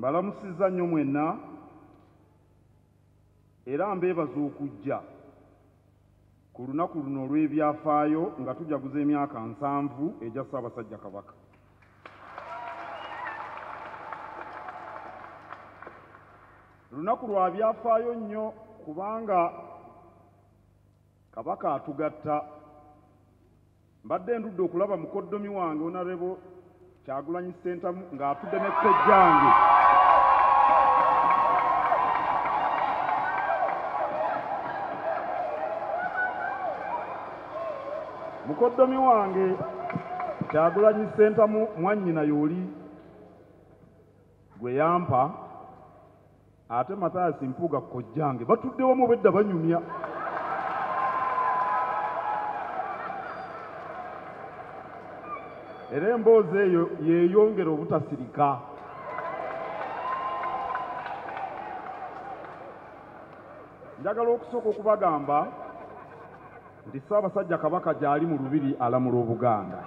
Mbalamusizza nnyo mwenna era mbeebaza okujja ku lunaku luno olw'ebyafaayo nga tujaguza emyaka 70 egya Ssaabasajja Kabaka. Lunaku lwa byafaayo nnyo kubanga Kabaka atugatta. Mbadde ndudde okulaba mukoddomi wange Honorable Kyagulanyi Ssentamu ng'atudde ne kkojjange. Mukoddomi wange Kyagulanyi Ssentamu mwannyina y'oli gwe yampa, ate Mathias Mpuuga kkojjange batudde wamu obwedda banyumya. Era emboozi eyo yeeyongera obutasirika. Njagala okusooka okubagamba nti Ssaabasajja Kabaka gy'ali mu Lubiri alamula Obuganda.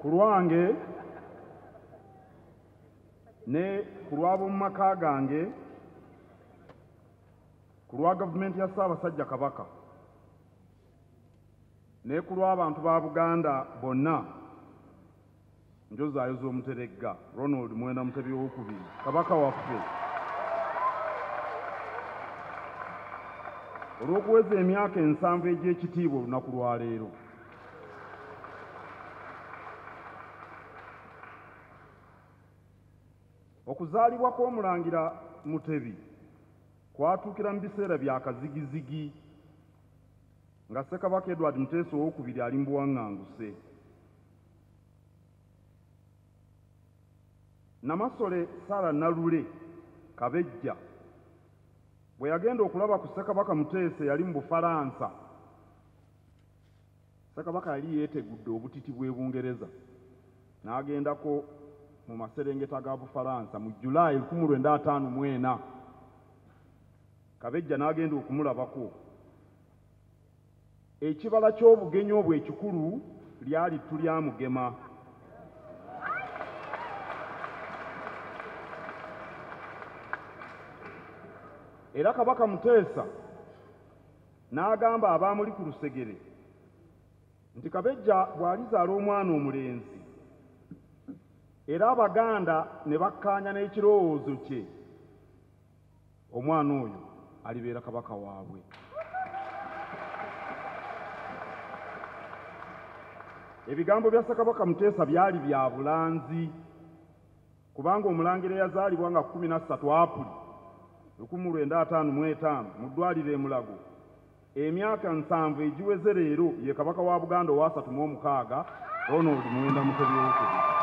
Ku lwange ne ku lw'ab'omu maka gange, ku lwa gavumenti ya Ssaabasajja Kabaka ne ku lw'abantu ba Buganda bonna, njozaayoza Omuteregga Ronald Muwenda Mutebi Owokubiri, Kabaka waffe, olw'okuweza emyaka 70 egy'ekitiibwa olunaku lwa leero. Okuzaalibwa kw'Omulangira Mutebi kwatuukira mu biseera bya kazigizigi nga Ssekabaka Edward Muteesa Owokubiri ali mu buwaŋŋanguse. Namasole Sarah Nalule Kabejja bwe yagenda okulaba ku Ssekabaka Muteesa yali mu Bufalansa, Ssekabaka yali yeetegudde obutiti bw'e Bungereza n'agendako mu maserengeta ga Bufalansa mu Julaayi 1954. Kabejja n'agenda okumulabako. Ekibala ky'obugenyi obwo ekikulu lyali ttu lya Mugema. Era Kabaka Muteesa n'agamba abaamuli ku lusegere nti Kabejja bw'alizaala omwana omulenzi, era Abaganda ne bakkaanya n'ekirowoozo kye, omwana oyo alibeera kabaka waabwe. Ebigambo bya Ssekabaka Muteesa byali bya bulanzi, kubanga omulangira eyazaalibwa nga 13 Apuli 1955 mu ddwaliro e Mulago, emyaka 70 egiweze leero ye Kabaka wa Buganda owa 36 Ronald Muwenda Mutebi Owokubiri.